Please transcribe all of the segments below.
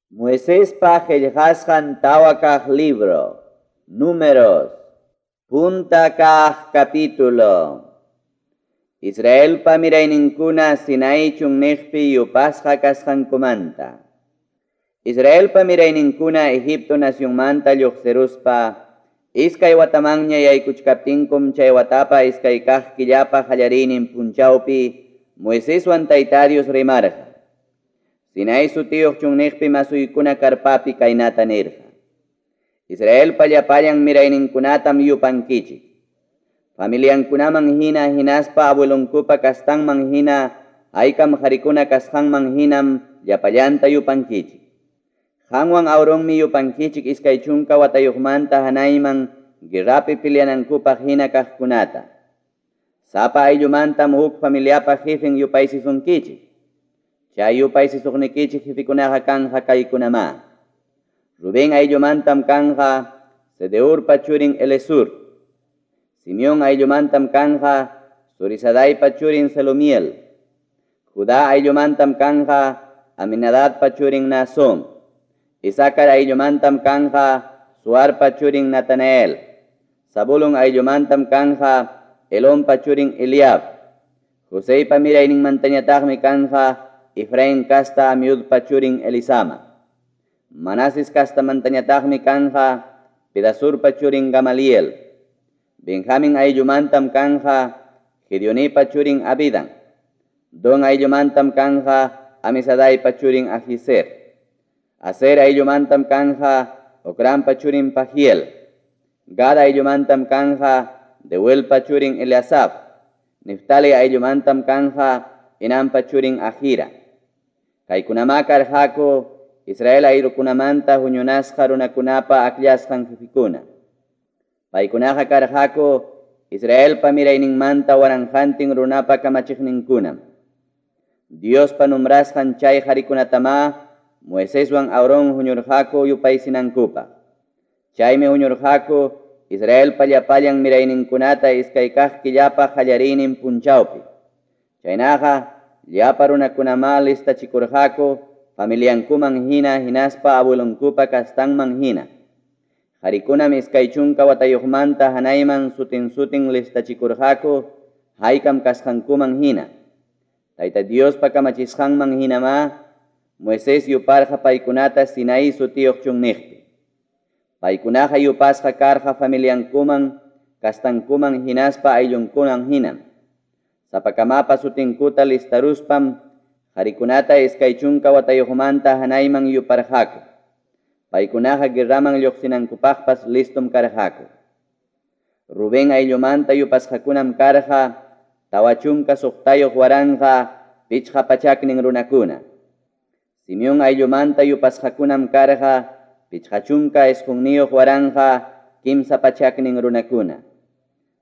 Moisespa qellqasqan tawa kaq libro, Números, punta kaq capítulo. Israelpa mirayninkuna Sinaí chunniqpi yupasqa kasqankumanta. Israelpa mirayninkuna Egipto nacionmanta lluqsiruspa, iskay watamanña yaykuchkaptinkum chay watapa iskay kaq killapa qallariynin punchawpi Moiseswan Tayta Dios rimarqa. Sinaí sutiyuq chunniqpim asuykuna karpapi kaynata nirqa, Israelpa llapallan mirayninkunatam yupankichik. Familiankunaman hina hinaspa abuelonkupa kastanman hina haykam qarikuna kasqanman hinam llapallanta yupankichik. Qanwan Aaronmi yupankichik 20 watayuqmanta hanayman guerrapi peleanankupaq hina kaqkunata. Sapa ayllumantam huk familiapa jefen yupaysisunkichik. Chay yupaysisuqnikichik jefekunaqa kanqa kaykunamá. Rubén ayllumantam kanqa Sedeurpa churin Elesur. Simeón ayllumantam kanqa Zurisadaipa churin Selumiel. Judá ayllumantam kanqa Aminadabpa churin Naasón. Isacar ayllumantam kanqa Zuarpa churin Natanael. Zabulón ayllumantam kanqa Helonpa churin Eliab. Joseypa mirayninmantañataqmi kanqa Efraín casta Amiudpa churin Elisama. Manases castamantañataqmi kanqa Pedasurpa churin Gamaliel. Benjamin ayllumantam kanqa Gedeonipa churin Abidan. Don ayllumantam kanqa Amisadaipa churin Ahiser. Aser ayllumantam kanqa Ocranpa churin Pagiel. Gad ayllumantam kanqa Deuelpa churin Eliasaf. Neftali ayllumantam kanqa Enanpa churin Ahira. Kaykunamá karqaku Israel ayllukunamanta huñunasqa runakunapa akllasqan jefekuna. Paykunaqa karqaku Israelpa mirayninmanta waranqantin runapa kamachiqninkunam. Diospa nombrasqan chay qarikunatamá Moiseswan Aarón huñurqaku yupaysinankupaq. Chaymi huñurqaku Israelpa llapallan mirayninkunata iskay kaq killapa qallariynin punchawpi. Chaynaqa, llapa runakunamá listachikurqaku familiankuman hina hinaspa abuelonkupa kastanman hina. Qarikunam 20 watayuqmanta hanayman sutin-sutin listachikurqaku haykam kasqankuman hina. Tayta Diospa kamachisqanman hinamá Moisés yuparqa paykunata Sinaí sutiyuq chunniqpi. Paykunaqa yupasqa karqa familiankuman, kastankuman hinaspa ayllunkuman hinam. Sapakamapa sutinkuta listaruspam qarikunata 20 watayuqmanta hanayman yuparqaku. Paykunaqa guerraman lluqsinankupaqpas listom karqaku. Rubén ayllumanta yupasqakunam karqa 46 500 runakuna. Simeón ayllumanta yupasqakunam karqa 59 300 runakuna.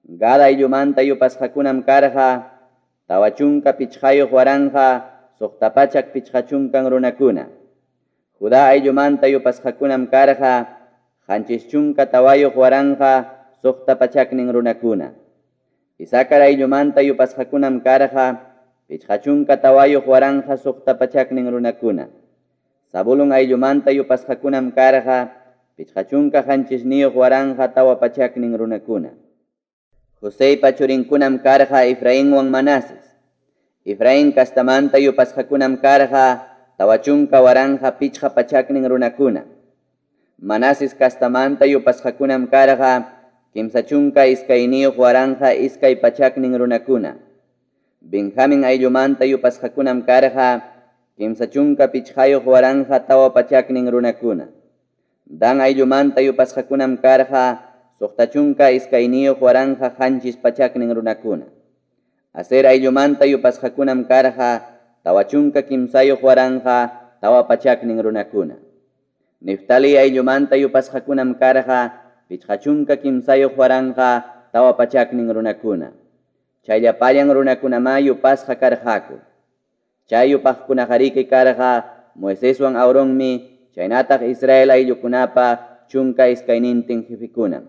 Gad ayllumanta yupasqakunam karqa 45 650 runakuna. Judá ayllumanta yupasqakunam karqa 74 600 runakuna. Isacar ayllumanta yupasqakunam karqa 54 600 runakuna. Zabulón ayllumanta yupasqakunam karqa 57 400 runakuna. Joseypa churinkunam karqa Efrainwan Manases. Efraín kastamanta yupasqakunam karqa 40 500 runakuna. Manases kastamanta yupasqakunam karqa 32 200 runakuna. Benjamin ayllumanta yupasqakunam karqa 35 400 runakuna. Dan ayllumanta yupasqakunam karqa 62 700 runakuna. Aser ayllumanta yupasqakunam karqa 43 400 runakuna. Neftali ayllumanta yupasqakunam karqa 53 400 runakuna. Chay llapallan runakunamá yupasqa karqaku. Chay yupaqkunaqariki karqa Moiseswan Aaronmi chaynataq Israel ayllukunapa 12 jefekunam.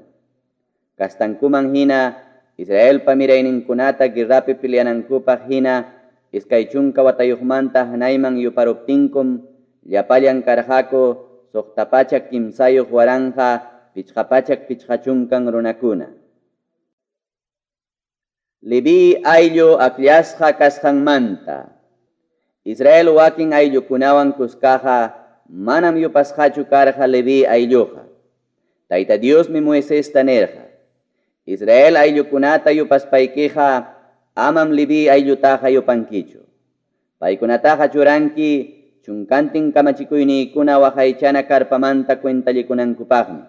Kastankuman hina Israelpa mirayninkunata guerrapi peleanankupaq hina 20 watayuqmanta hanayman yuparuptinkum Llapallan karqaku 603 550 runakuna. Leví ayllu akllasqa kasqanmanta. Israel wakin ayllukunawan kuskaqa manam yupasqachu karqa Leví aylluqa. Tayta Diosmi Moisesta nirqa, Israel ayllukunata yupaspaykiqa amam Leví ayllutaqa yupankichu. Paykunataqa churanki chunkantin kamachikuyniykuna waqaychana karpamanta cuentallikunankupaqmi,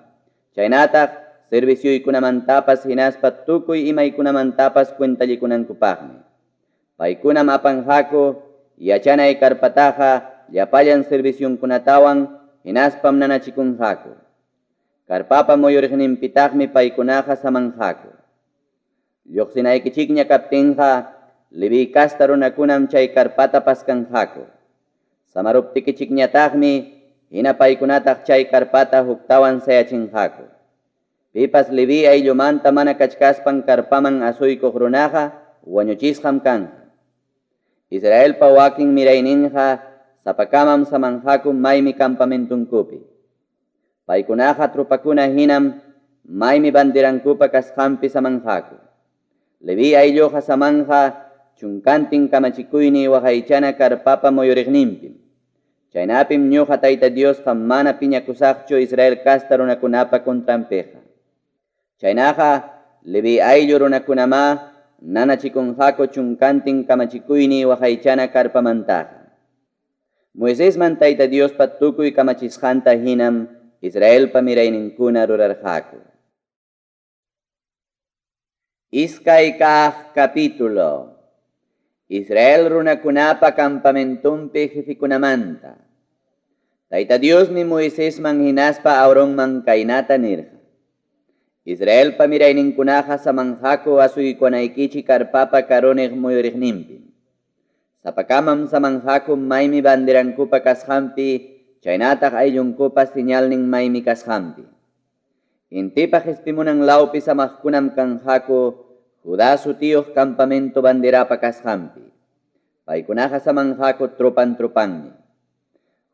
chaynataq servicioykunamantapas hinaspa tukuy imaykunamantapas cuentallikunankupaqmi. Paykunam apanqaku yachanay karpataqa llapallan servicionkunatawan hinaspam nanachikunqaku. Karpapa muyuriqninpitaqmi paykunaqa samanqaku. Lluqsinaykichikña kaptinqa Leví casta runakunam chay karpata paskanqaku. Samaruptikichikñataqmi hina paykunataq chay karpata huktawan sayachinqaku. Pipas Leví ayllumanta mana kachkaspan karpaman asuykuq runaqa wañuchisqam kanqa. Israelpa wakin mirayninqa sapakamam samanqaku maymi campamentonkupi. Paykunaqa tropakuna hinam maymi banderankupa kasqanpi samanqaku. Leví aylluqa samanqa chunkantin kamachikuyniy waqaychana karpapa muyuriqninpim. Chaynapim ñuqa Tayta Diosqa mana piñakusaqchu Israel casta runakunapa contranpiqa. Chaynaqa Leví ayllu runakunamá nanachikunqaku chunkantin kamachikuyniy waqaychana karpamantaqa. Moisesman Tayta Diospa tukuy kamachisqanta hinam Israelpa mirayninkuna rurarqaku. Iskay kaq capítulo. Israel runakunapa campamentonpi jefekunamanta. Tayta Diosmi Moisesman hinaspa Aaronman kaynata nirqa, Israelpa mirayninkunaqa samanqaku asuykuwanaykichik karpapa karuniq muyuriqninpim. Sapakamam samanqaku maymi banderankupa kasqanpi chaynataq ayllunkupa señalnin maymi kasqanpi. Intipa qespimunan lawpi samaqkunam kanqaku Judá sutiyuq campamento banderapa kasqanpi. Paykunaqa samanqaku tropan-tropanmi.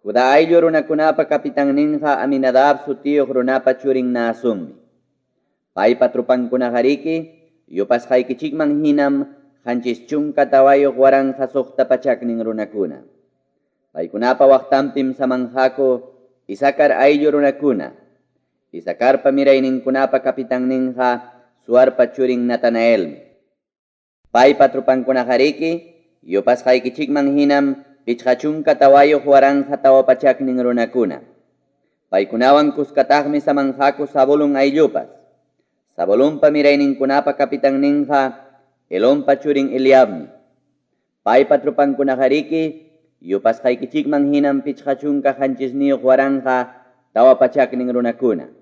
Judá ayllu runakunapa capitanninqa Aminadab sutiyuq runapa churin Naasonmi. Paypa tropankunaqariki yupasqaykichikman hinam 74 600 runakuna. Paykunapa waqtanpim samanqaku Isacar ayllu runakuna. Isacarpa mirayninkunapa capitanninqa Zuarpa churin Natanaelmi. Paypa tropankunaqariki yupasqaykichikman hinam 54 400 runakuna. Paykunawan kuskataqmi samanqaku Zabulón ayllupas. Zabulonpa mirayninkunapa capitanninqa Helonpa churin Eliabmi. Paypa tropankunaqariki yupasqaykichikman hinam 57 400 runakuna.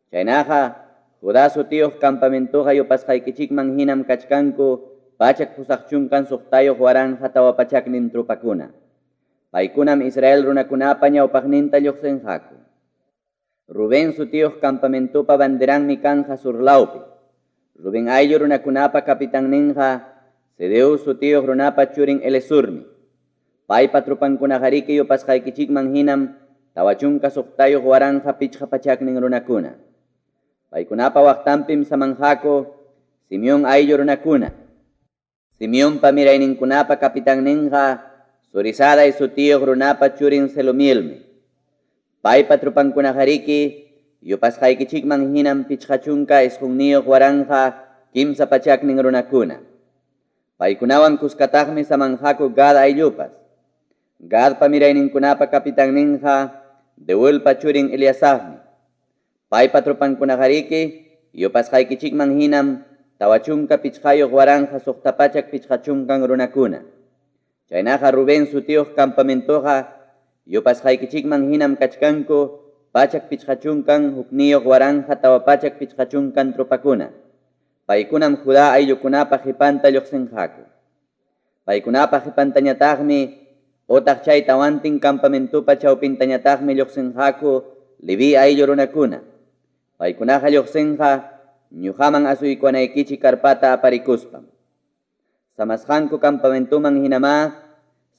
Chaynaqa Judá sutiyuq campamentoqa yupasqaykichikman hinam kachkanku 886 400 tropakuna. Paykunam Israel runakunapa ñawpaqninta lluqsinqaku. Rubén sutiyuq campamentopa banderanmi kanqa surlawpi. Rubén ayllu runakunapa capitanninqa Sedeur sutiyuq runapa churin Elisurmi. Paypa tropankunaqariki yupasqaykichikman hinam 46 500 runakuna. Paykunapa waqtanpim samanqaku Simeón ayllu runakuna. Simeonpa mirayninkunapa capitanninqa Zurisadai sutiyuq runapa churin Selumielmi. Paypa tropankunaqariki yupasqaykichikman hinam 59 300 runakuna. Paykunawan kuskataqmi samanqaku Gad ayllupas. Gadpa mirayninkunapa capitanninqa Deuelpa churin Eliasafmi. Paypa tropankunaqariki yupasqaykichikman hinam 45 650 runakuna. Chaynaqa Rubén sutiyuq campamentoqa yupasqaykichikman hinam kachkanku 551 450 tropakuna. Paykunam Judá ayllukunapa qipanta lluqsinqaku. Paykunapa qipantañataqmi otaq chay tawantin campamentopa chawpintañataqmi lluqsinqaku Leví ayllu runakuna. Paykunaqa lluqsinqa ñuqaman asuykuwanaykichik karpata aparikuspam. Samasqanku campamentoman hinamá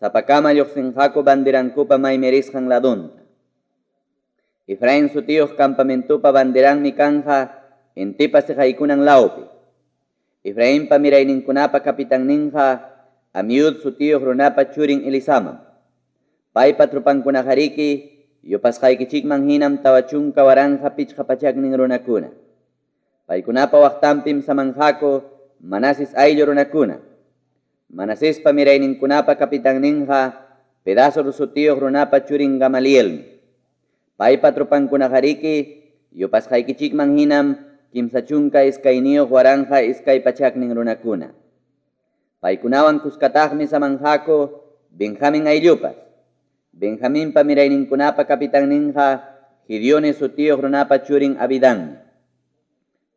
Sapakama lluqsinqaku banderankupa maymi risqan ladonta. Efrain sutiyuq campamentopa banderanmi kanqa intipa siqaykunan lawpi. Efrainpa mirayninkunapa capitanninqa Amiud sutiyuq runapa churin Elisamam. Paypa tropankunaqariki yupasqaykichikman hinam 40,500 runakuna. Paykunapa waqtanpim samanqaku Manases ayllu runakuna. Manasespa mirayninkunapa capitanninqa Pedasur sutiyuq runapa churin Gamalielmi. Paypa tropankunaqariki yupasqaykichikman hinam 32,200 runakuna. Paykunawan kuskataqmi samanqaku Benjamin ayllupas. Benjaminpa mirayninkunapa capitanninqa Gideones sutiyuq runapa churin Abidanmi.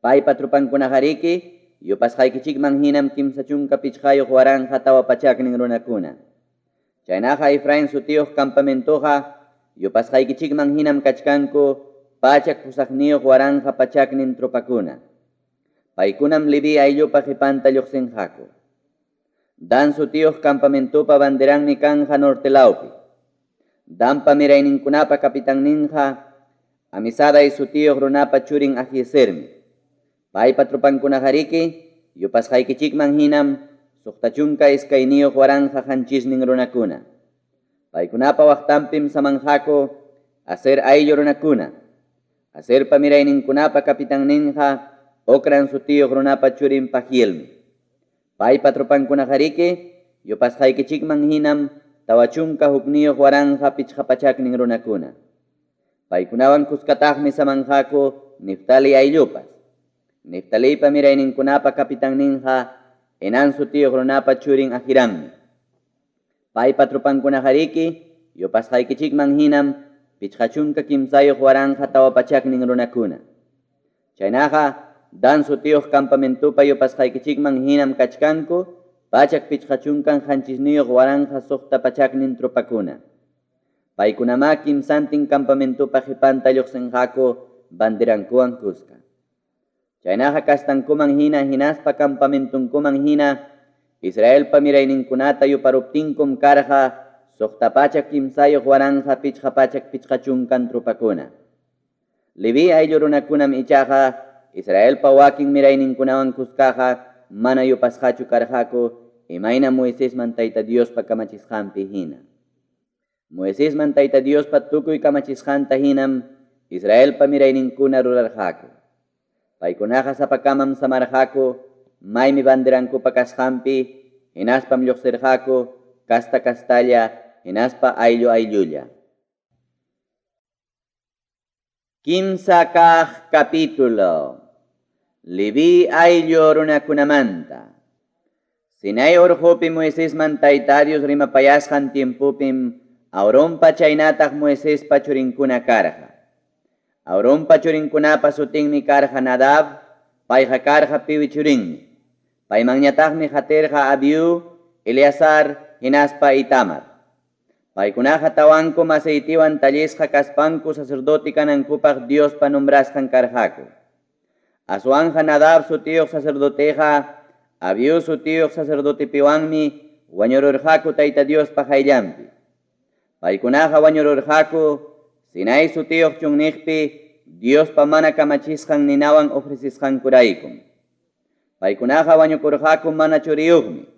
Paypa tropankunaqariki yupasqaykichikman hinam 35,400 runakuna. Chaynaqa Efrain sutiyuq campamentoqa yupasqaykichikman hinam kachkanku 809,100 tropakuna. Paykunam Leví ayllupa qipanta lluqsinqaku. Dan sutiyuq campamentopa banderanmi kanja norte lawpi. Danpa mirayninkunapa capitanninqa Amisadai sutiyuq runapa churin Ahiesermi. Paypa tropankunaqariki yupasqaykichikman hinam 62,007 runakuna. Paykunapa waqtanpim samanqaku Aser ayllu runakuna. Aserpa mirayninkunapa capitanninqa Ocran sutiyuq runapa churin Pagielmi. Paypa tropankunaqariki yupasqaykichikman hinam 41,500 runakuna. Paykunawan kuskataqmi samanqaku Neftali ayllupas. Neftalipa mirayninkunapa capitanninqa Enan sutiyuq runapa churin Ahirammi. Paypa tropankunaqariki yupasqaykichikman hinam 53,400 runakuna. Chaynaqa Dan sutiyuq campamentopa yupasqaykichikman hinam kachkanku 157,600 tropakuna. Paykunamá kimsantin campamentopa qipanta lluqsinqaku banderankuwan kuska. Chaynaqa kastankuman hina hinaspa campamentunkuman hina Israelpa mirayninkunata yuparuptinkum karqa 603,550 tropakuna. Leví ayllu runakunam ichaqa Israelpa wakin mirayninkunawan kuskaqa mana yupasqachu karqaku imayna Moisesman Tayta Diospa kamachisqanpi hina. Moisesman Tayta Diospa tukuy kamachisqanta hinam Israelpa mirayninkuna rurarqaku. Paykunaqa sapakamam samarqaku maymi banderankupa kasqanpi hinaspam lluqsirqaku kasta kastalla hinaspa ayllu ayllulla. Kimsa kaq capítulo. Leví ayllu runakunamanta. Sinai urqupi Moisesman Tayta Dios rimapayasqan tiempopim Aaronpa chaynataq Moisespa churinkuna karqa. Aaronpa churinkunapa sutinmi karqa Nadab, payqa karqa piwi churinmi. Paymanñataqmi qatirqa Abiú, Eleazar hinaspa Itamar. Paykunaqa tawankum aceitiwan tallisqa kaspanku sacerdote kanankupaq Diospa nombrasqan karqaku. Aswanja Nadab sutiyuq sacerdoteqa Abiú sutiyuq sacerdotepiwanmi wañururqaku Tayta Diospa qayllanpi. Paykunaqa wañururqaku Sinai sutiyuq chunniqpi Diospa mana kamachisqan ninawan ofrecesqankuraykum. Paykunaqa wañukurqaku mana churiyuqmi.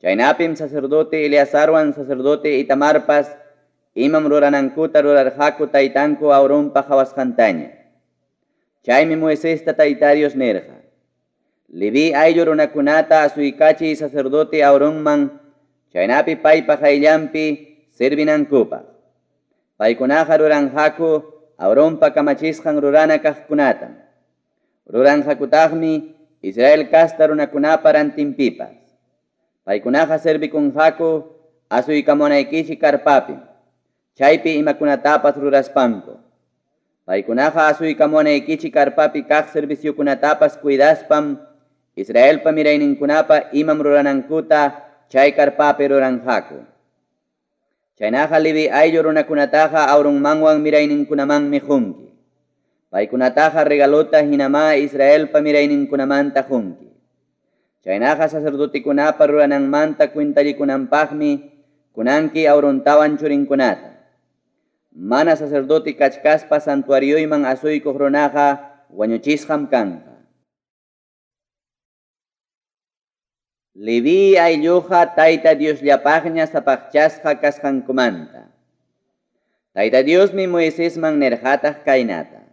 Chaynapim sacerdote Eleazarwan sacerdote Itamarpas imam ruranankuta rurarqaku taytanku Aaronpa qawasqantaña. Chaymi Moisesta Tayta Dios nirqa: Leví ayllu runakunata asuykachiy sacerdote Aaronman chaynapi paypa qayllanpi servinankupaq. Paykunaqa ruranqaku Aaronpa kamachisqan rurana kaqkunatam. Ruranqakutaqmi Israel casta runakunapa rantinpipas. Paykunaqa servikunqaku asuykamunaykichik karpapim, chaypi imakunatapas ruraspanku. Paykunaqa asuykamunaykichik karpapi kaq serviciokunatapas cuidaspam Israelpa mirayninkunapa imam ruranankuta chay karpapi ruranqaku. Chaynaqa Leví ayllu runakunataqa Aaronmanwan mirayninkunamanmi qunki. Paykunataqa regalota hinamá Israelpa mirayninkunamanta qunki. Chaynaqa sacerdotekunapa rurananmanta cuentallikunanpaqmi Kunanki Aarontawan churinkunata. Mana sacerdote kachkaspa santuarioyman asuykuq runaqa wañuchisqam kanqa. Leví aylluqa Tayta Diosllapaqña sapaqchasqa kasqankumanta. Tayta Diosmi Moisesman nirqataq kaynata,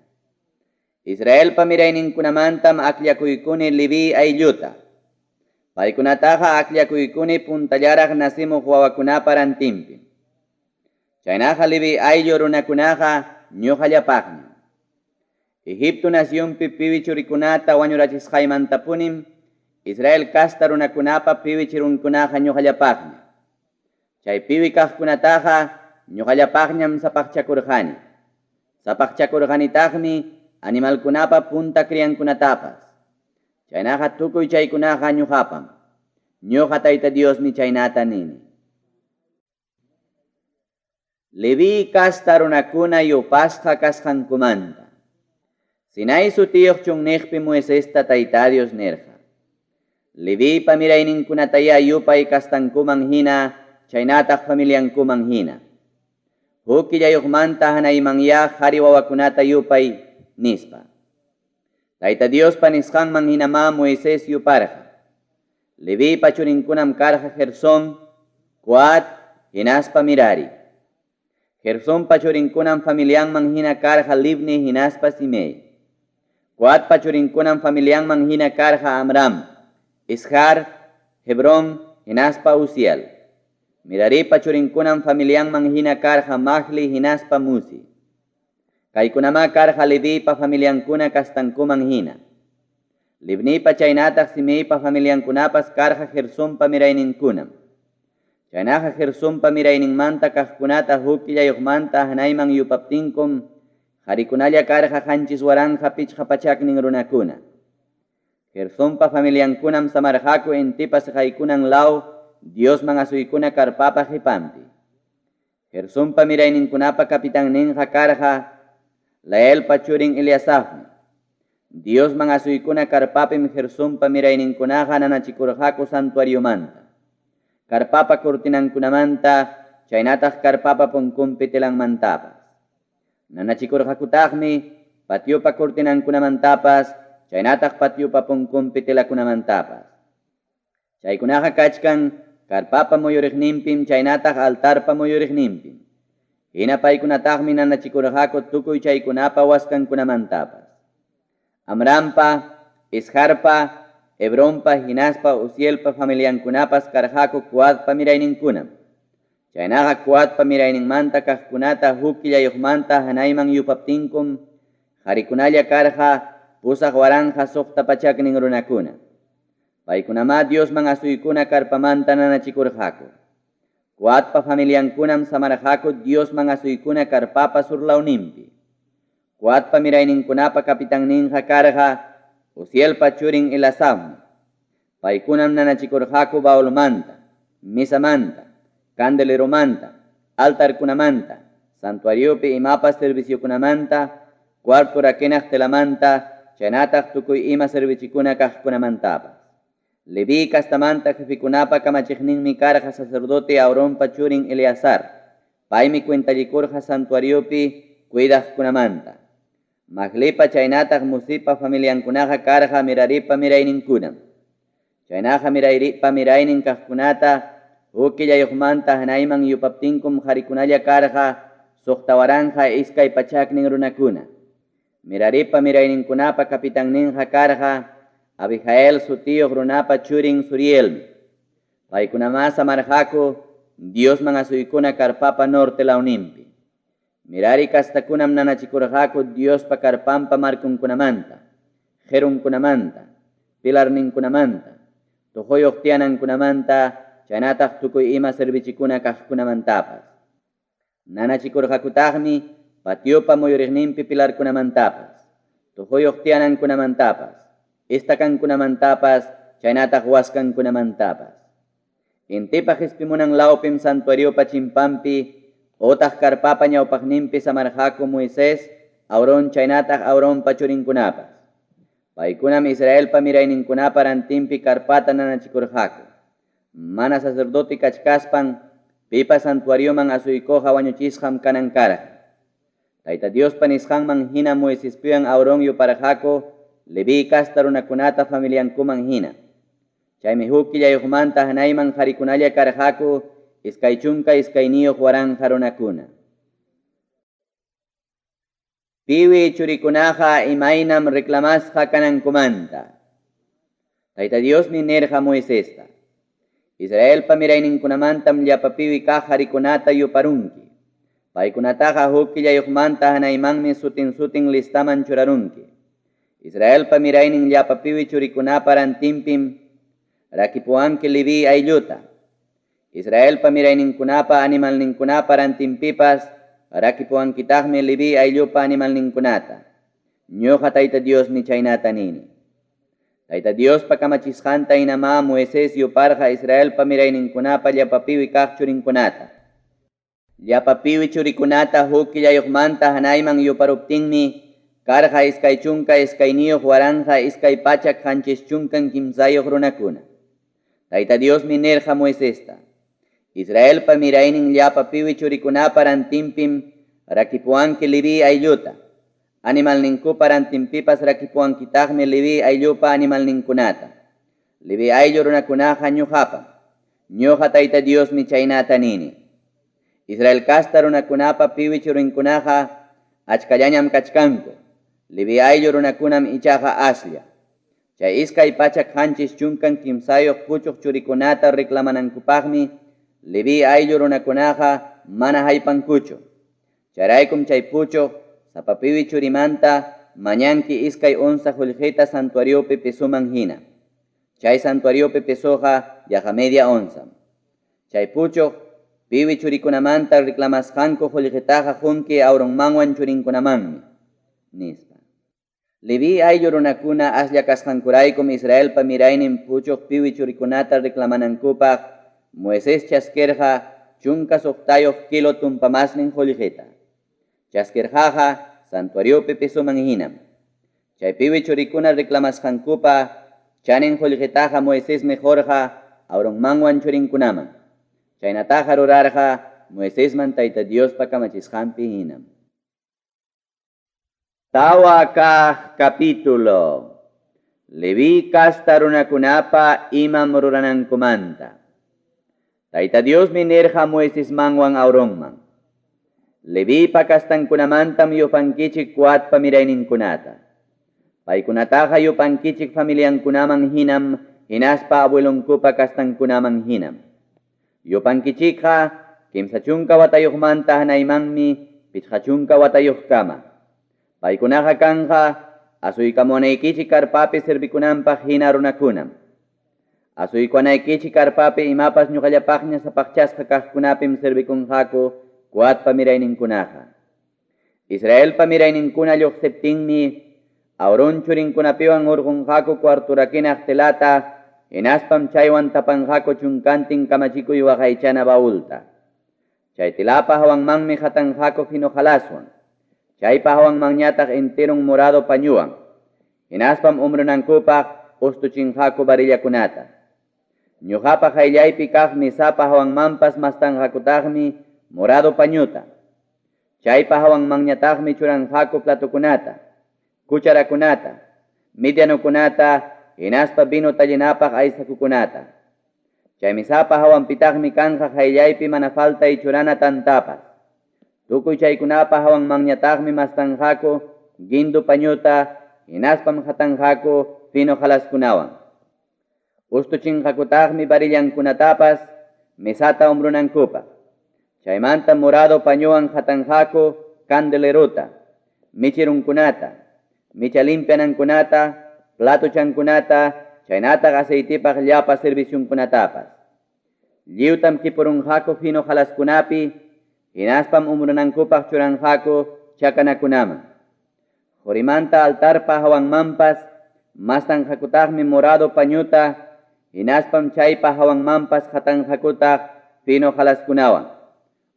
Israelpa mirayninkunamantam akllakuykuni Leví aylluta. Paykunataqa akllakuykuni puntallaraq nacemuq wawakunapa rantinpim. Chaynaqa Leví ayllu runakunaqa ñoqallapaqñam. Egipto nacionpi piwi churikunata wañurachisqaymantapunim Israel casta runakunapa piwi chirunkunaqa ñoqallapaqña. Chay piwi kaqkunataqa ñoqallapaqñam sapaqchakurqani. Sapaqchakurqanitaqmi animalkunapa punta criankunatapas. Chaynaqa tukuy chaykunaqa ñoqapam. Ñoqa Tayta Diosmi chaynata nini. Leví casta runakuna yupasqa kasqankumanta. Sinaí sutiyuq chunniqpi Moisesta Tayta Dios nirqa, Leviypa mirayninkunatayá yupay castankuman hina chaynataq familiankuman hina. Huk killayuqmanta hanaymanyá qari wawakunata yupay, nispa. Tayta Diospa nisqanman hinamá Moisés yuparqa. Leviypa churinkunam karqa Gersón, Coat hinaspa Mirari. Gersonpa churinkunam familianman hina karqa Libni hinaspa Simei. Coatpa churinkunam familianman hina karqa Amram, Izhar, Hebrón hinaspa Uziel. Miraripa churinkunam familianman hina karqa Mahli hinaspa Musi. Kaykunamá karqa Leviypa familiankuna castankuman hina. Libnipa chaynataq Simeipa familiankunapas karqa Gersonpa mirayninkunam. Chaynaqa Gersonpa mirayninmanta kaqkunata huk killayuqmanta hanayman yupaptinkum qarikunalla karqa 7500 runakuna. Gersonpa familiankunam samarqaku intipa seqaykunan law Diosman asuykuna carpapa qepanpi. Gersonpa mirayninkunapa capitanninqa karqa Laelpa churin Eliasafmi. Diosman asuykuna carpapim Gersonpa mirayninkunaqa nanachikurqaku santuariomanta, carpapa cortinankunamanta chaynataq carpapa punkunpi telanmantapas. Nanachikurqakutaqmi patiopa cortinankunamantapas chaynataq patiopa punkunpi telakunamantapas. Chaykunaqa kachkan carpapa muyuriqninpim chaynataq altarpa muyuriqninpim. Hina paykunataqmi nanachikurqaku tukuy chaykunapa waskankunamantapas. Amrampa, Izharpa, Hebronpa hinaspa Uzielpa familiankunapas karqaku Coatpa mirayninkunam. Chaynaqa Coatpa mirayninmanta kaqkunata huk killayuqmanta hanayman yupaptinkum qarikunalla karqa 8600 runakuna. Paykunamá Diosman asuykuna carpamanta nanachikurqaku. Coatpa familiankunam samarqaku Diosman asuykuna carpapa surlawninpi. Coatpa mirayninkunapa capitanninqa karqa Uzielpa churin Elasafmi. Paykunam nanachikurqaku baulmanta, mesamanta, candeleromanta, altarkunamanta, santuariopi imapas serviciokunamanta, cuarto rakinaq telamanta, chaynataq tukuy ima servichikuna kaqkunamantapas. Leví castamanta jefekunapa kamachiqninmi karqa sacerdote Aaronpa churin Eleazar. Paymi cuentallikurqa santuariopi cuidaqkunamanta. Mahlipa chaynataq Musipa familiankunaqa karqa Meraripa mirayninkunam. Chaynaqa Meraripa miraynin kaqkunata huk killayuqmanta hanayman yupaptinkum qarikunalla karqa 6200 runakuna. Meraripa mirayninkunapa capitanninqa karqa Abihael sutiyuq runapa churin Surielmi. Paykunamá samarqaku Diosman asuykuna carpapa norte lawninpi. Merari castakunam nanachikurqaku Diospa carpanpa marconkunamanta, qerunkunamanta, pilarninkunamanta, tuquyuq tiyanankunamanta, chaynataq tukuy ima servichikuna kaqkunamantapas. Nanachikurqakutaqmi patiopa muyuriqninpi pilarkunamantapas, tuquyuq tiyanankunamantapas, estacankunamantapas, chaynataq waskankunamantapas. Intipa qespimunan lawpim santuariopa chimpanpi otaq carpapa ñawpaqninpi samarqaku Moisés, Aarón chaynataq Aaronpa churinkunapas. Paykunam Israelpa mirayninkunapa rantinpi carpata nanachikurqaku. Mana sacerdote kachkaspan Pipas santuarioman asuykuqqa wañuchisqam kanan karqa. Tayta Diospa nisqanman hinam Moisespiwan Aarón yuparqaku Leví casta runakunata familiankuman hina. Chaymi huk killayuqmanta hanayman qarikunalla karqaku 22,000 runakuna. Piwi churikunaqa imaynam reclamasqa kanankumanta. Tayta Diosmi nirqa Moisesta, Israelpa mirayninkunamantam llapa piwi kaq qarikunata yuparunki. Paykunataqa huk killayuqmanta hanaymanmi sutin-sutin listaman churarunki. Israelpa miraynin llapa piwi churikunapa rantinpim rakipuwanki Leví aylluta. Israelpa mirayninkunapa animalninkunapa rantinpipas rakipuwankitaqmi Leví ayllupa animalninkunata. Ñoqa Tayta Diosmi chaynata nini. Tayta Diospa kamachisqanta hinamá Moisés yuparqa Israelpa mirayninkunapa llapa piwi kaq churinkunata. Llapa piwi churikunata huk killayuqmanta hanayman yuparuptinmi karqa 22,273 runakuna. Tayta Diosmi nirqa Moisesta, Israelpa miraynin llapa piwi churikunapa rantinpim rakipuwanki Leví aylluta. Animalninkupa rantinpipas rakipuwankitaqmi Leví ayllupa animalninkunata. Leví ayllu runakunaqa ñoqapam. Ñoqa Tayta Diosmi chaynata nini. Israel casta runakunapa piwi churinkunaqa achkallañam kachkanku. Leví ayllu runakunam ichaqa aslla. Chay 273 puchuq churikunata reclamanankupaqmi Leví ayllu runakunaqa mana haypankuchu. Chayraykum chay puchuq sapa piwi churimanta mañanki 2 onza qullqita santuariopi pesoman hina. Chay santuariopi pesoqa yaqa media onzam. Chay puchuq piwi churikunamanta reclamasqanku qullqitaqa qunki Aaronmanwan churinkunamanmi, nispa. Leví ayllu runakuna aslla kasqankuraykum Israelpa miraynin puchuq piwi churikunata reclamanankupaq Moisés chaskirqa 16 kilo tumpamasnin qullqita. Chaskirqaqa santuariopi pesoman hinam. Chay piwi churikuna reclamasqankupa chanin qullqitaqa Moisesmi qurqa Aaronmanwan churinkunaman. Chaynataqa rurarqa Moisesman Tayta Diospa kamachisqanpi hinam. Tawa kaq capítulo. Leví casta runakunapa imam ruranankumanta. Tayta Diosmi nirqa Moisesmanwan Aaronman. Levipa kastankunamantam yupankichik Coatpa mirayninkunata. Paykunataqa yupankichik familiankunaman hinam hinaspa abuelonkupa kastankunaman hinam. Yupankichikqa 30 watayuqmanta hanaymanmi 50 watayuqkama. Paykunaqa kanqa asuykamunaykichik karpapi servikunanpaq hina runakunam. Asuykuwanaykichik karpapi imapas ñuqallapaqña sapaqchasqa kaqkunapim servikunqaku Coatpa mirayninkunaqa. Israelpa mirayninkuna lluqsiptinmi Aarón churinkunapiwan hurqunqaku cuarturakinaq telata hinaspam chaywan tapanqaku chunkantin kamachikuy waqaychana baulta. Chay telapa hawanmanmi hatanqaku fino halaswan. Chaypa hawanmanñataq enteron morado pañuwan. Hinaspam umrunankupaq ustuchinqaku varillakunata. Ñuqapa qayllaypi kaq mesapa hawanmanpas mastanqakutaqmi morado pañuta. Chaypa hawanmanñataqmi churanqaku platokunata, cucharakunata, medianokunata, hinaspa vino tallinapaq aysakukunata. Chay mesapa hawanpitaqmi kanqa qayllaypi mana faltay churana tantapas. Tukuy chaykunapa hawanmanñataqmi mastanqaku guindu pañuta, hinaspam hatanqaku fino halaskunawan. Ustuchinqakutaqmi varillankunatapas mesata umbrunankupaq. Chaymanta morado pañuwan hatanqaku candelerota, michirunkunata, micha limpianankunata, platuchankunata, chaynataq aceitipaq llapa serviciunkunatapas. Lliwtam kipurunqaku fino halaskunapi, hinaspam umrunankupaq churanqaku chakanakunaman. Qorimanta altarpa hawanmanpas mastanqakutaqmi morado pañuta, hinaspam chaypa hawanmanpas hatanqakutaq fino halaskunawan.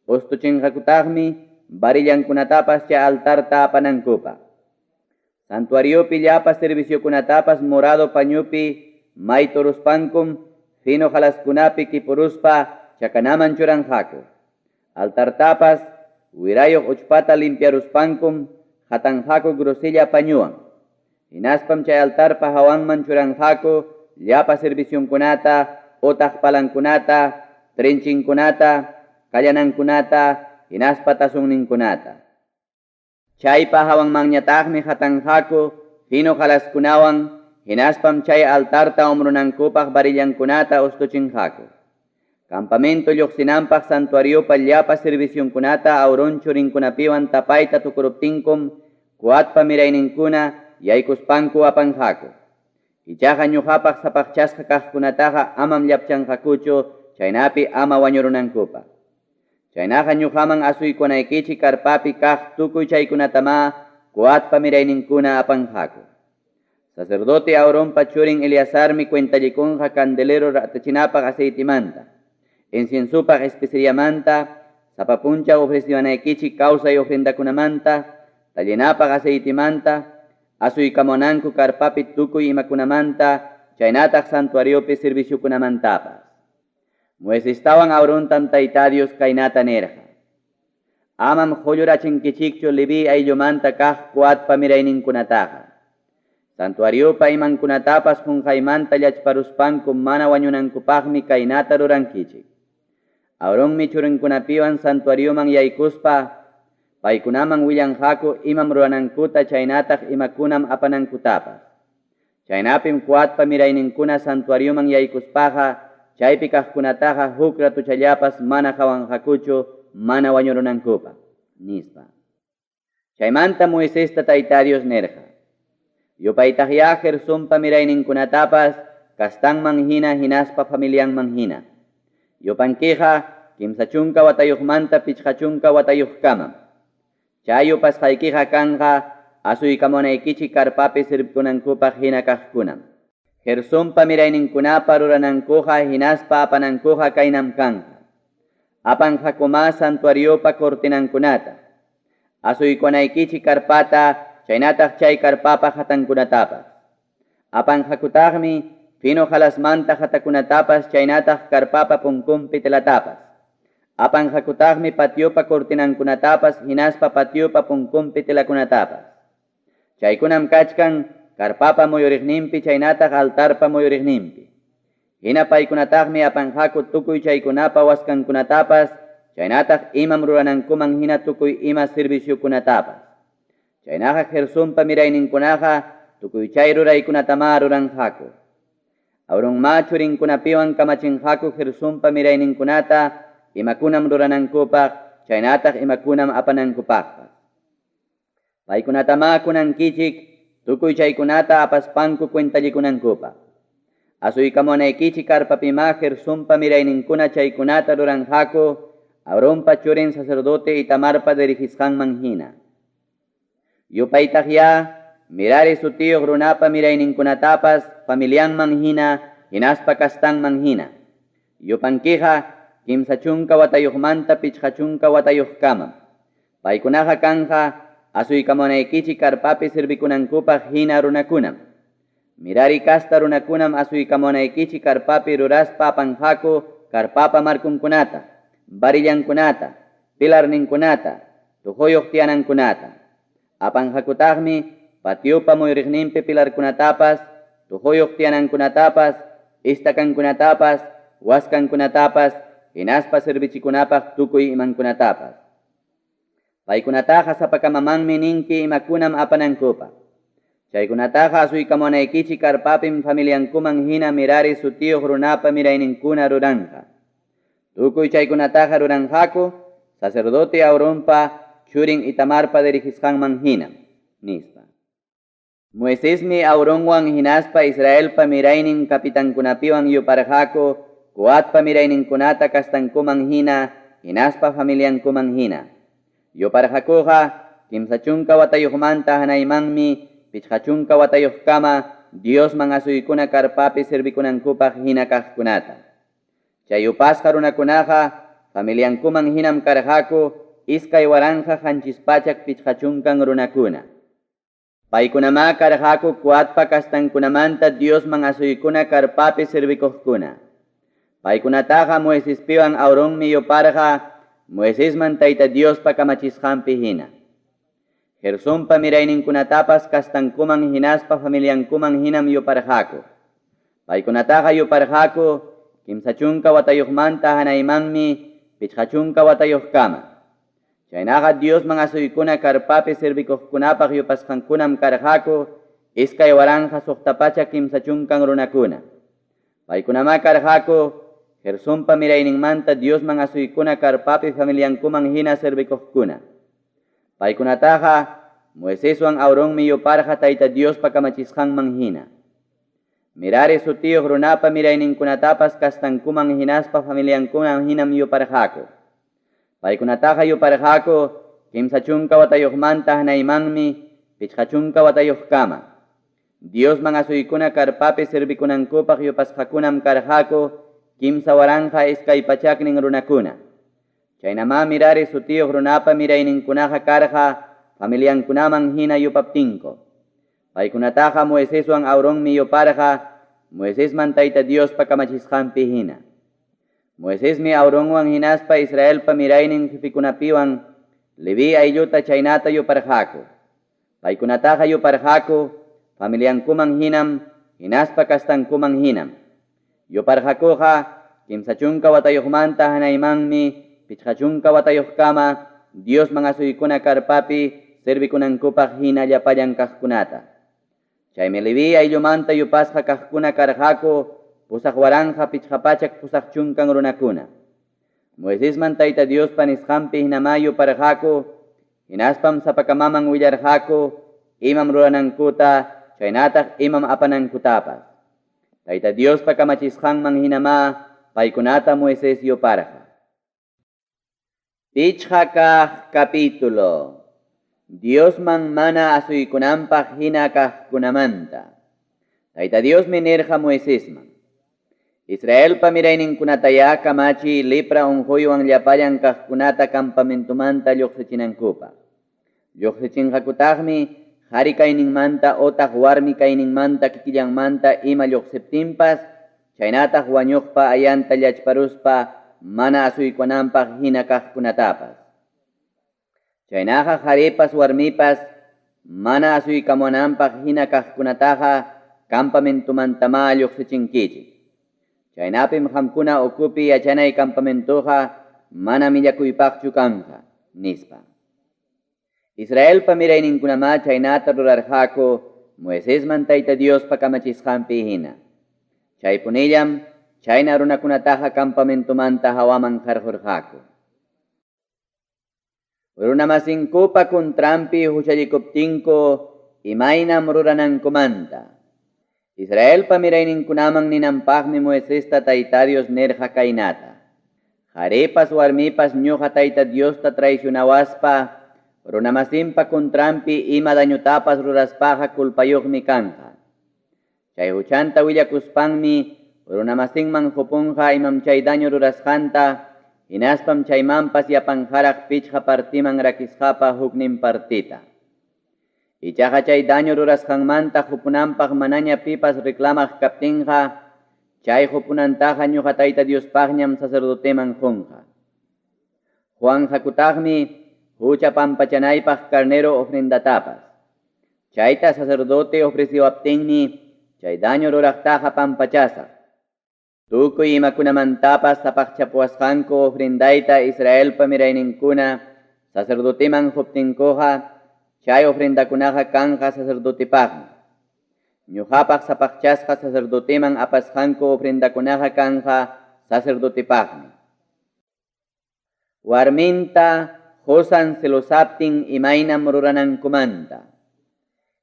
Ustuchinqakutaqmi varillankunatapas chay altarta apanankupaq. Santuariopi llapa serviciokunatapas morado pañupi mayturuspankum fino halaskunapi kipuruspa chakanaman churanqaku. Altartapas wirayuq uchpata limpiaruspankum hatanqaku grosella pañuwan. Hinaspam chay altarpa hawanman churanqaku llapa servicionkunata otaq palankunata, trinchinkunata, kallanankunata, hinaspa tazonninkunata. Chaypa hawanmanñataqmi hatanqaku fino halaskunawan, hinaspam chay altarta hombronankupaq varillankunata ustuchinqaku. Campamento lluqsinanpaq santuariopa llapa servicionkunata Aarón churinkunapiwan tapayta tukuruptinkum Coatpa mirayninkuna yaykuspanku apanqaku. Ichaqa ñuqapaq sapaqchasqa kaqkunataqa amam llapchanqakuchu, chaynapi ama wañurunankupaq. Chaynaqa ñuqaman asuykunaykichik karpapi kaq tukuy chaykunatamá Coatpa mirayninkuna apanqaku. Sacerdote Aaronpa churin Eleazarmi cuentallikunqa candelero ratachinapaq aceitemanta, inciensopaq especeriamanta, sapa punchaw ofreciwanaykichik kawsay ofrendakunamanta, tallinapaq aceitemanta, asuykamunanku karpapi tukuy imakunamanta, chaynataq santuariopi serviciokunamantapas. Moisestawan Aarontam Tayta Dios kaynata nirqa: Amam qullurachinkichikchu Leví ayllumanta kaq Coatpa mirayninkunataqa. Santuariopa imankunatapas qunqaymanta llachparuspanku mana wañunankupaqmi kaynata rurankichik. Aaronmi churinkunapiwan santuarioman yaykuspa paykunaman willanqaku imam ruranankuta chaynataq imakunam apanankutapas. Chaynapim Coatpa mirayninkuna santuarioman yaykuspaqa chaypi kaqkunataqa huk ratuchallapas mana qawanqakuchu mana wañurunankupaq, nispa. Chaymanta Moisesta Tayta Dios nirqa: Yupaytaqyá Gersonpa mirayninkunatapas kastanman hina hinaspa familianman hina. Yupankiqa 30 watayuqmanta 50 watayuqkamam. Chay yupasqaykiqa kanqa asuykamunaykichik karpapi sirvikunankupaq hina kaqkunam. Gersonpa mirayninkunapa ruranankuqa hinaspa apanankuqa kaynam kanqa. Apanqakumá santuariopa cortinankunata, asuykunaykichik karpata, chaynataq chay karpapa hatankunatapas. Apanqakutaqmi fino halasmanta hatakunatapas chaynataq karpapa punkunpi telatapas. Apanqakutaqmi patiopa cortinankunatapas hinaspa patiopa punkunpi telakunatapas. Chaykunam kachkan karpapa muyuriqninpi chaynataq altarpa muyuriqninpi. Hina paykunataqmi apanqaku tukuy chaykunapa waskankunatapas, chaynataq imam ruranankuman hina tukuy ima serviciokunatapas. Chaynaqa Gersonpa mirayninkunaqa tukuy chay ruraykunatamá ruranqaku. Aaronmá churinkunapiwan kamachinqaku Gersonpa mirayninkunata imakunam ruranankupaq, chaynataq imakunam apanankupaqpas. Paykunatamá kunankichik tukuy chaykunata apaspanku cuentallikunankupaq. Asuykamunaykichik karpapimá Gersonpa mirayninkuna chaykunata ruranqaku Aaronpa churin sacerdote Itamarpa dirigisqanman hina. Yupaytaqyá Merari sutiyuq runapa mirayninkunatapas familianman hina hinaspa kastanman hina. Yupankiqa 30 watayuqmanta 50 watayuqkamam. Paykunaqa kanqa asuykamunaykichik karpapi servikunankupaq hina runakunam. Merari kasta runakunam asuykamunaykichik karpapi ruraspa apanqaku karpapa markunkunata, varillankunata, pilarninkunata, tuquyuq tiyanankunata. Apanqakutaqmi patiopa muyuriqninpi pilarkunatapas, tuquyuq tiyanankunatapas, estacankunatapas, waskankunatapas, hinaspa servichikunapaq tukuy imankunatapas. Paykunataqa sapakamamanmi ninki imakunam apanankupaq. Chaykunataqa asuykamunaykichik karpapim familiankuman hina Merari sutiyuq runapa mirayninkuna ruranqa. Tukuy chaykunataqa ruranqaku sacerdote Aaronpa churin Itamarpa dirigisqanman hina, nispa. Moisesmi Aaronwan hinaspa Israelpa miraynin kapitankunapiwan yuparqaku Coatpa mirayninkunata kastankuman hina hinaspa familiankuman hina. Yuparqakuqa 30 watayuqmanta hanaymanmi 50 watayuqkama Diosman asuykuna karpapi servikunankupaq hina kaqkunata. Chay yupasqa runakunaqa familiankuman hinam karqaku 2750 runakuna. Paykunamá karqaku Coatpa kastankunamanta Diosman asuykuna karpapi servikuqkuna. Paykunataqa Moisespiwan Aaronmi yuparqa Moisesman Tayta Diospa kamachisqanpi hina. Gersonpa mirayninkunatapas kastankuman hinaspa familiankuman hinam yuparqaku. Paykunataqa yuparqaku 30 watayuqmanta hanaymanmi 50 watayuqkama. Chaynaqa Diosman asuykuna karpapi servikuqkunapaq yupasqankunam karqaku 2630 runakuna. Paykunamá karqaku Gersonpa mirayninmanta Diosman asuykuna karpapi familiankuman hina servikuqkuna. Paykunataqa Moiseswan Aaronmi yuparqa Tayta Diospa kamachisqanman hina. Merari sutiyuq runapa mirayninkunatapas kastankuman hinaspa familiankuman hinam yuparqaku. Paykunataqa yuparqaku 30 watayuqmanta hanaymanmi 50 watayuqkama. Diosman asuykuna karpapi servikunankupaq yupasqakunam karqaku 3200 runakuna. Chaynamá Merari sutiyuq runapa mirayninkunaqa karqa familiankunaman hina yupaptinku. Paykunataqa Moiseswan Aaronmi yuparqa Moisesman Tayta Diospa kamachisqanpi hina. Moisesmi Aaronwan hinaspa Israelpa miraynin jefekunapiwan Leví aylluta chaynata yuparqaku. Paykunataqa yuparqaku familiankuman hinam hinaspa kastankuman hinam. Yuparqakuqa 30 watayuqmanta hanaymanmi 50 watayuqkama Diosman asuykuna karpapi servikunankupaq hina llapallan kaqkunata. Chaymi Leví ayllumanta yupasqa kaqkuna karqaku 8580 runakuna. Moisesman Tayta Diospa nisqanpi hinamá yuparqaku, hinaspam sapakamaman willarqaku imam ruranankuta chaynataq imam apanankutapas. Tayta Diospa kamachisqanman hinamá paykunata Moisés yuparqa. 5 kaq capítulo. Diosman mana asuykunanpaq hina kaqkunamanta. Tayta Diosmi nirqa Moisesman: Israelpa mirayninkunatayá kamachiy lepra unquywan llapallan kaqkunata campamentomanta lluqsichinankupaq. Lluqsichinqakutaqmi qhari kayninmanta otaq warmi kayninmanta kikillanmanta ima lluqsiptinpas, chaynataq wañuqpa ayanta llachparuspa mana asuykunanpaq hina kaqkunatapas. Chaynaqa qharipas warmipas mana asuykamunanpaq hina kaqkunataqa campamentomantamá lluqsichinkichik. Chaynapim qamkuna ukupi yachanay campamentoqa mana millakuypaqchu kanqa, nispa. Israelpa mirayninkunamá chaynata rurarqaku Moisesman Tayta Diospa kamachisqanpi hina. Chaypunillam chayna runakunataqa campamentomanta hawaman qarqurqaku. Runamasinkupa contranpi huchallikuptinku imaynam ruranankumanta. Israelpa mirayninkunaman ninanpaqmi Moisesta Tayta Dios nirqa kaynata: Qharipas warmipas ñuqa Tayta Diosta traicionawaspa runamasinpa contranpi ima dañotapas ruraspaqa culpayuqmi kanqa. Chay huchanta willakuspanmi runamasinman qupunqa imam chay daño rurasqanta, hinaspam chaymanpas yapanqaraq 5 partiman rakisqapa huknin partita. Ichaqa chay daño rurasqanmanta qupunanpaq manaña pipas reclamaq kaptinqa, chay qupunantaqa ñuqa Tayta Diospaqñam sacerdoteman qunqa. Juanqakutaqmi hucha pampachanaypaq carnero ofrendatapas. Chayta sacerdote ofreciwaptinmi chay daño ruraqtaqa pampachasaq. Tukuy imakunamantapas sapaqchapuwasqanku ofrendayta Israelpa mirayninkuna sacerdoteman quptinkuqa, chay ofrendakunaqa kanqa sacerdotepaqmi. Ñuqapaq sapaqchasqa sacerdoteman apasqanku ofrendakunaqa kanqa sacerdotepaqmi. Warminta qosan celosaptin imaynam ruranankumanta.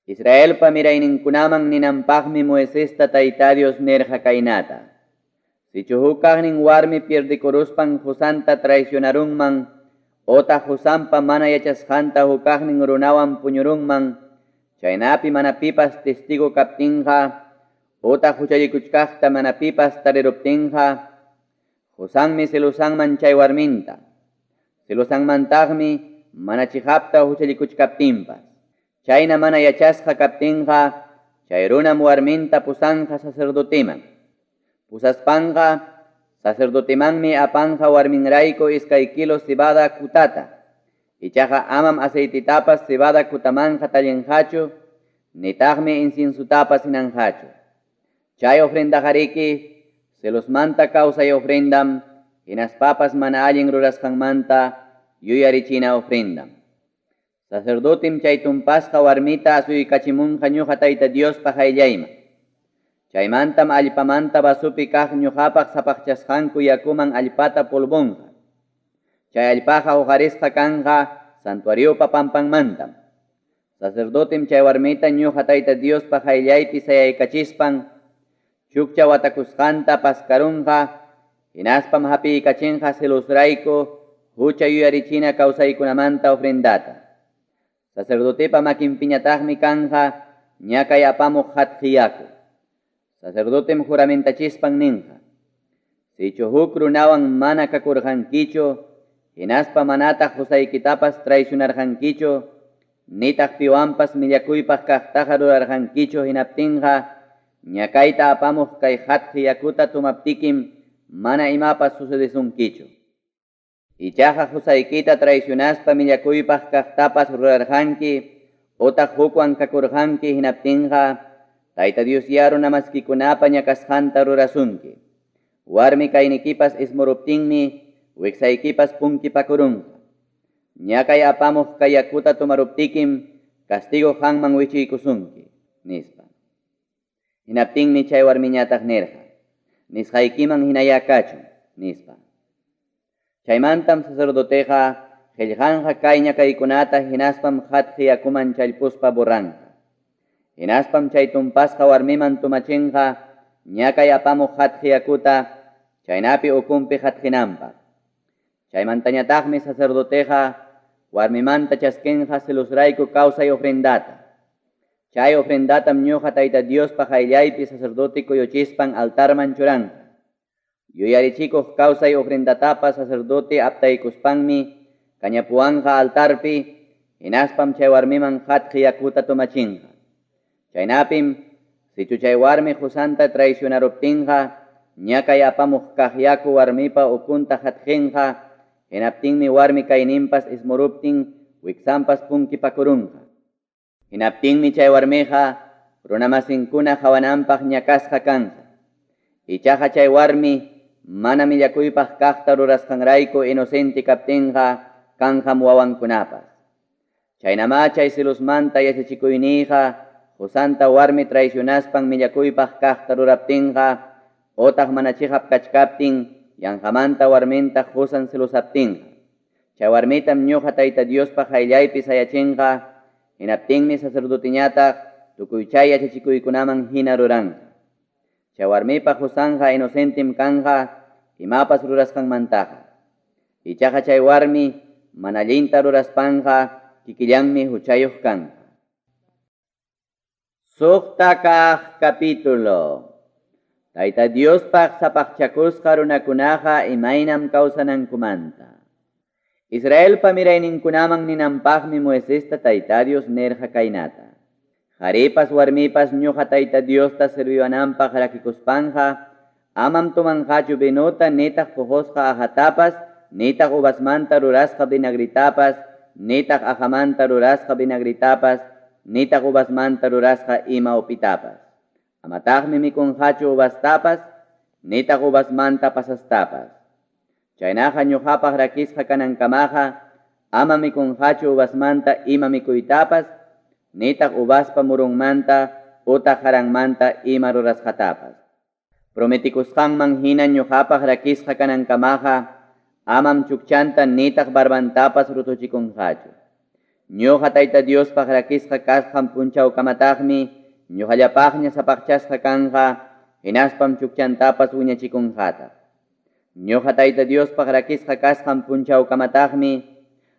Israelpa mirayninkunaman ninanpaqmi Moisesta Tayta Dios nirqa kaynata: Sichu huk kaqnin warmi pierdikuruspan qosanta traicionarunman, otaq qosanpa mana yachasqanta huk kaqnin runawan puñurunman, chaynapi mana pipas testigo kaptinqa, otaq huchallikuchkaqta mana pipas tariruptinqa, qosanmi celosanman chay warminta, celosanmantaqmi mana chiqapta huchallikuchkaptinpas. Chayna mana yachasqa kaptinqa, chay runam warminta pusanqa sacerdoteman. Pusaspanqa Sacerdotemanmi apanqa warminrayku iskay kilo cebada kutata. Ichaqa amam aceitetapas cebada kutamanqa tallinqachu, nitaqmi inciensotapas hinanqachu. Chay ofrendaqariki celosmanta kawsay ofrendam, hinaspapas mana allin rurasqanmanta yuyarichina ofrendam. Sacerdotem chay tumpasqa warmita asuykachimunqa ñuqa Tayta Diospa qayllayman. Chaymantam allpamanta vasopi kaq ñuqapaq sapaqchasqanku yakuman allpata polvonqa. Chay allpaqa huqarisqa kanqa santuariopa pampanmantam. Sacerdotem chay warmita ñuqa Tayta Diospa qayllaypi sayaykachispan chukcha watakusqanta paskarunqa, hinaspam hapiykachinqa celosrayku hucha yuyarichina kawsaykunamanta ofrendata. Sacerdotepa makinpiñataqmi kanqa ñakay apamuq qatqi yaku. Sacerdotem juramentachispan ninqa, Sichu huk runawan mana kakurqankichu, hinaspa manataq qosaykitapas traicionarqankichu, nitaq piwanpas millakuypaq kaqtaqa rurarqankichu hinaptinqa, ñakayta apamuq kay qatqi yakuta tomaptikim mana imapas sucedesunkichu. Ichaqa qosaykita traicionaspa millakuypaq kaqtapas rurarqanki otaq hukwan kakurqanki hinaptinqa, Tayta Diosyá runamaskikunapa ñakasqanta rurasunki. Warmi kaynikipas ismuruptinmi wiksaykipas punkipakurunqa. Ñakay apamuq kay yakuta tomaruptikim castigo qanman wichiykusunki, nispa. Hinaptinmi chay warmiñataq nirqa, Nisqaykiman hinayá kachun, nispa. Chaymantam sacerdoteqa qellqanqa kay ñakaykunata hinaspam qatqi yakuman challpuspa borranqa. Hinaspam chay tumpasqa warmiman tomachinqa ñakay apamuq qatqi yakuta chaynapi ukunpi qatqinanpaq. Chaymantañataqmi sacerdoteqa warmimanta chaskinqa celosrayku kawsay ofrendata. Chay ofrendatam ñuqa Tayta Diospa qayllaypi sacerdote kuyuchispan altarman churanqa. Yuyarichikuq kawsay ofrendatapas sacerdote aptaykuspanmi kañapuwanqa altarpi, hinaspam chay warmiman qatqi yakuta tomachinqa. Chaynapim, sichu chay warmi qosanta traicionaruptinqa, ñakay apamuq kaq yaku warmipa ukunta qatqinqa, hinaptinmi warmi kayninpas ismuruptin wiksanpas punkipakurunqa. Hinaptinmi chay warmiqa runamasinkuna qawananpaq ñakasqa kanqa. Ichaqa chay warmi mana millakuypaq kaqta rurasqanrayku inocente kaptinqa kanqam wawankunapas. Chaynamá chay celosmanta yachachikuyniyqa qosanta warmi traicionaspan millakuypaq kaqta ruraptinqa otaq mana cheqap kachkaptin yanqamanta warminta qosan celosaptinqa. Chay warmitam ñoqa Tayta Diospa qayllaypi sayachinqa, hinaptinmi sacerdoteñataq tukuy chay yachachikuykunaman hina ruranqa. Chay warmipa qosanqa inocentem kanqa imapas rurasqanmantaqa. Ichaqa chay warmi mana allinta ruraspanqa kikillanmi huchayuq kanqa. Suqta kaq capítulo. Tayta Diospaq sapaqchakusqa runakunaqa imaynam kawsanankumanta. Israelpa mirayninkunaman ninanpaqmi Moisesta Tayta Dios nirqa kaynata, Qaripas warmipas ñoqa Tayta Diosta serviwananpaq rakikuspanqa, amam tomanqachu vinota nitaq poqosqa aqatapas, nitaq uvasmanta rurasqa vinagretapas, nitaq aqamanta rurasqa vinagretapas, nitaq uvasmanta rurasqa ima upitapas. Amataqmi mikunqachu uvastapas, nitaq uvasmanta pasastapas. Chaynaqa ñoqapaq rakisqa kanankamaqa ama mikunqachu uvasmanta ima mikuytapas, nitaq uvaspa murunmanta utaq qaranmanta ima rurasqatapas. Prometikusqanman hina ñoqapaq rakisqa kanankamaqa amam chukchanta nitaq barbantapas rutuchikunqachu. Ñoqa Tayta Diospaq rakisqa kasqan punchawkamataqmi ñoqallapaqña sapaqchasqa kanqa, hinaspam chukchantapas wiñachikunqataq. Ñoqa Tayta Diospaq rakisqa kasqan punchawkamataqmi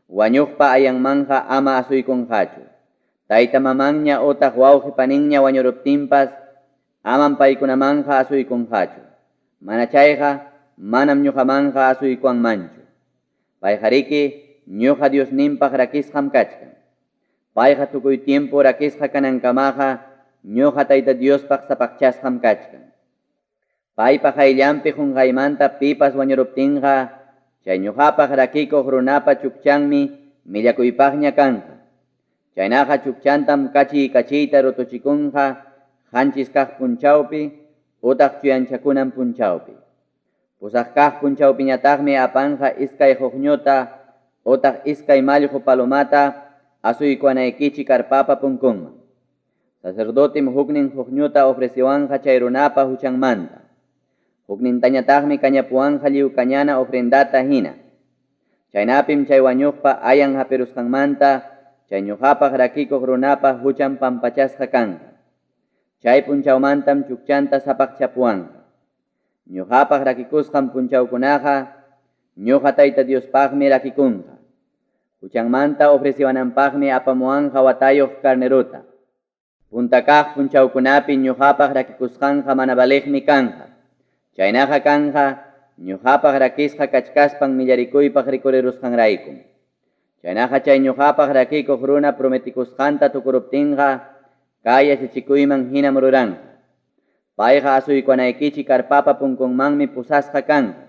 wañuqpa ayanmanqa ama asuykunqachu. Tayta mamanña otaq wawqe paninña wañuruptinpas amam paykunamanqa asuykunqachu. Mana chayqa manam ñoqamanqa asuykuwanmanchu. Payqariki ñoqa Diosninpaq rakisqam kachkan. Payqa tukuy tiempo rakisqa kanankamaqa ñoqa Tayta Diospaq sapaqchasqam kachkan. Paypa qayllanpi qunqaymanta pipas wañuruptinqa, chay ñuqapaq rakikuq runapa chukchanmi millakuypaqña kanqa. Chaynaqa chukchantam kachiy-kachiyta rutuchikunqa qanchis kaq punchawpi utaq chuyanchakunan punchawpi. Pusaq kaq punchawpiñataqmi apanqa iskay quqñuta utaq iskay mallqu palomata asuykuwanaykichik karpapa punkunman. Sacerdotem huknin quqñuta ofrecewanqa chay runapa huchanmanta. Huknintañataqmi kañapuwanqa lliw kañana ofrendata hina. Chaynapim chay wañuqpa ayan hapirusqanmanta chay ñuqapaq rakikuq runapa huchan pampachasqa kanqa. Chay punchawmantam chukchanta sapaqchapuwanqa. Ñuqapaq rakikusqan punchawkunaqa ñuqa Tayta Diospaqmi rakikunqa. Huchanmanta ofrecewananpaqmi apamuwanqa watayuq carnerota. Punta kaq punchawkunapi ñuqapaq rakikusqanqa mana valeqmi kanqa. Chaynaqa kanqa ñuqapaq rakisqa kachkaspan millarikuypaq rikurirusqanraykum. Chaynaqa chay ñuqapaq rakikuq runa prometikusqanta tukuruptinqa kay yachachikuyman hinam ruranqa. Payqa asuykuwanaykichik karpapa punkunmanmi pusasqa kanqa.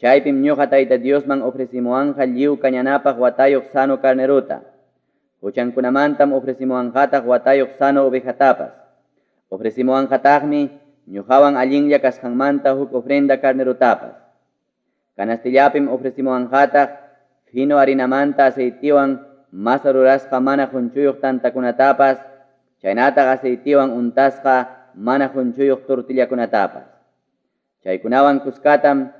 Chaypim ñuqa Tayta Diosman ofrecimuwanqa lliw kañanapaq watayuq sano carnerota. Huchankunamantam ofrecimuwanqataq watayuq sano ovejatapas. Ofrecimuwanqataqmi ñuqawan allinlla kasqanmanta huk ofrenda carnerotapas. Canastillapim ofrecimuwanqataq fino harinamanta aceitewan masa rurasqa mana qunchuyuq tantakunatapas, chaynataq aceitewan untasqa mana qunchuyuq tortillakunatapas. Chaykunawan kuskatam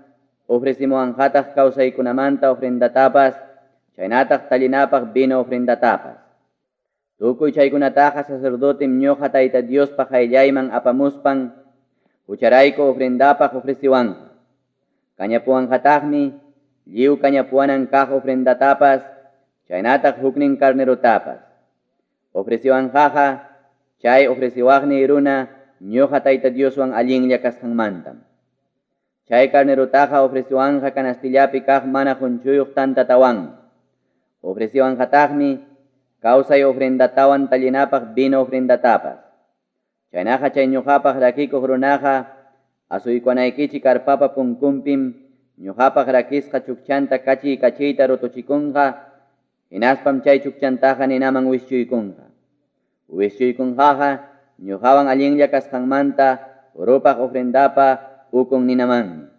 ofrecimuwanqataq kawsaykunamanta ofrendatapas, chaynataq tallinapaq vino ofrendatapas. Tukuy chaykunataqa sacerdotem ñoqa Tayta Diospa qayllayman apamuspan hucharayku ofrendapaq ofreciwanqa. Kañapuwanqataqmi lliw kañapuwanan kaq ofrendatapas chaynataq huknin carnerotapas. Ofreciwanqaqa chay ofreciwaqniy runa ñoqa Tayta Dioswan allinlla kasqanmantam. Chay carnerotaqa ofreciwanqa canastillapi kaq mana qunchuyuq tantatawanmi. Ofreciwanqataqmi kawsay ofrendatawan tallinapaq vino ofrendatapas. Chaynaqa chay ñuqapaq rakikuq runaqa asuykuwanaykichik karpapa punkunpim ñuqapaq rakisqa chukchanta kachiy-kachiyta rutuchikunqa, hinaspam chay chukchantaqa ninaman wischuykunqa. Wischuykunqaqa ñuqawan allinlla kasqanmanta rupaq ofrendapa ukun ninamanmi.